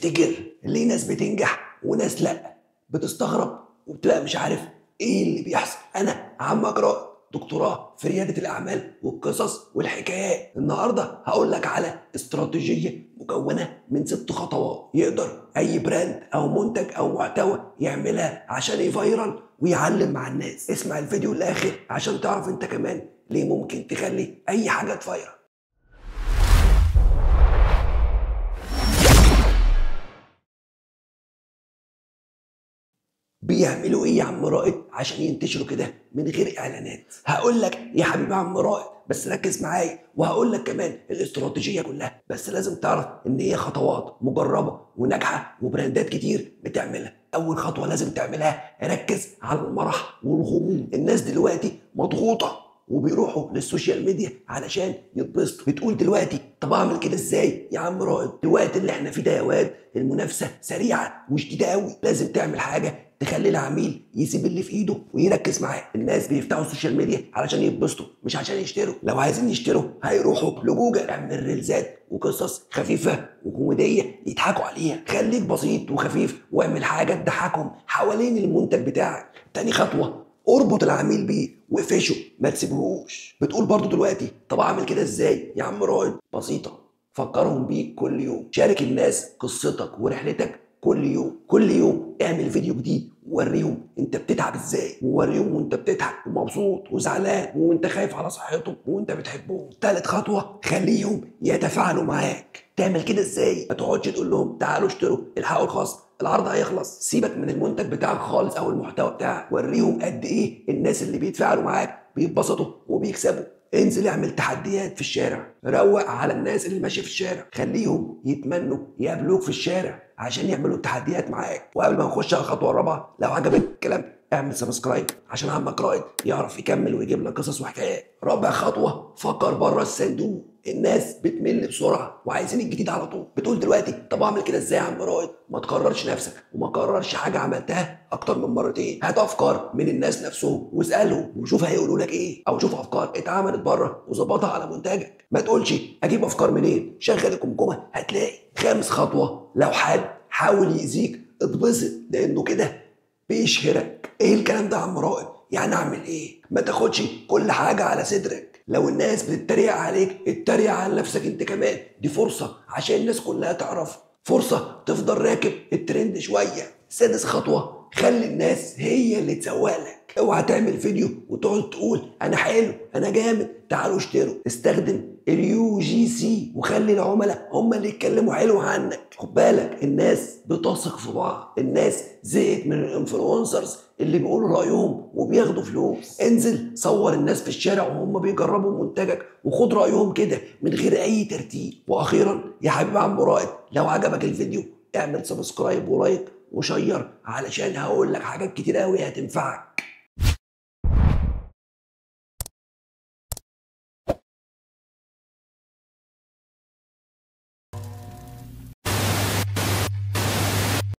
تفتكر ليه ناس بتنجح وناس لا؟ بتستغرب وبتبقى مش عارف ايه اللي بيحصل. انا عمك رائد، دكتوراه في ريادة الأعمال والقصص والحكايات. النهاردة هقول لك على استراتيجية مكونة من 6 خطوات يقدر أي brand أو منتج أو محتوى يعملها عشان ي viral ويعلم مع الناس. اسمع الفيديو للآخر عشان تعرف أنت كمان ليه ممكن تخلي أي حاجة ت viral. بيعملوا ايه يا عم رائد عشان ينتشروا كده من غير اعلانات؟ هقول لك يا حبيب عم رائد، بس ركز معايا، وهقول لك كمان الاستراتيجية كلها، بس لازم تعرف ان هي خطوات مجربه وناجحة وبراندات كتير بتعملها. اول خطوة لازم تعملها، ركز على المرح والغموض. الناس دلوقتي مضغوطه وبيروحوا لل social media علشان يتبسطوا. بتقول دلوقتي طب اعمل كده ازاي يا عم رائد؟ الوقت اللي احنا فيه ده يا واد المنافسة سريعة وشديده قوي، لازم تعمل حاجة تخلي العميل يسيب اللي في ايده ويركز معاه. الناس بيفتحوا ال social media علشان يتبسطوا مش عشان يشتروا. لو عايزين يشتروا هيروحوا لجوجل. اعمل ريلزات وقصص خفيفة وكوميديه يضحكوا عليها. خليك بسيط وخفيف واعمل حاجة تضحكهم حوالين المنتج بتاعك. تاني خطوة، اربط العميل بيه وقفشه، ما تسيبهوش. بتقول برضو دلوقتي طب اعمل كده ازاي يا عم رائد؟ بسيطة، فكرهم بيك كل يوم. شارك الناس قصتك ورحلتك كل يوم. كل يوم اعمل فيديو جديد ووريهم انت بتتعب ازاي، ووريهم وانت بتضحك ومبسوط وزعلان وانت خايف على صحتهم وانت بتحبهم. تالت خطوة، خليهم يتفاعلوا معاك. تعمل كده ازاي؟ ما تقعدش تقول لهم تعالوا اشتروا، الحقوا الخصم، العرض هيخلص. سيبك من المنتج بتاعك خالص او المحتوى بتاعك، وريهم قد ايه الناس اللي بيتفاعلوا معاك بيتبسطوا وبيكسبوا. انزل اعمل تحديات في الشارع، روق على الناس اللي ماشية في الشارع، خليهم يتمنوا يقابلوك في الشارع عشان يعملوا التحديات معاك. وقبل ما نخش على الخطوة الرابعة، لو عجبك الكلام اعمل subscribe عشان عمك رائد يعرف يكمل ويجيب لك قصص وحكايات. رابع خطوة، فكر بره الصندوق. الناس بتمل بسرعة وعايزين الجديد على طول. بتقول دلوقتي طب اعمل كده ازاي يا عم رائد؟ ما تكررش نفسك وما تكررش حاجة عملتها اكتر من مرتين. هات افكار من الناس نفسهم واسالهم وشوف هيقولوا لك ايه، او شوف افكار اتعملت بره وظبطها على منتجك. ما تقولش اجيب افكار منين، شغل الكمكمه هتلاقي. خامس خطوة، لو حد حاول يأذيك اتبسط لانه كده بيشهرك. ايه الكلام ده يا عم رائد؟ يعني اعمل ايه؟ ما تاخدش كل حاجة على صدرك. لو الناس بتتريق عليك اتريق على نفسك انت كمان، دي فرصة عشان الناس كلها تعرف، فرصة تفضل راكب الترند شوية. سادس خطوة، خلي الناس هي اللي تسوق لك. اوعى تعمل فيديو وتقعد تقول انا حلو انا جامد تعالوا اشتروا. استخدم ال UGC وخلي العملاء هم اللي يتكلموا حلو عنك. خد بالك الناس بتثق في بعض، الناس زهقت من ال influencers اللي بيقولوا رايهم وبياخدوا فلوس. انزل صور الناس في الشارع وهم بيجربوا منتجك وخد رايهم كده من غير اي ترتيب. واخيرا يا حبيب عم رائد، لو عجبك الفيديو اعمل subscribe و like و share علشان هقول لك حاجات كتير قوي هتنفعك.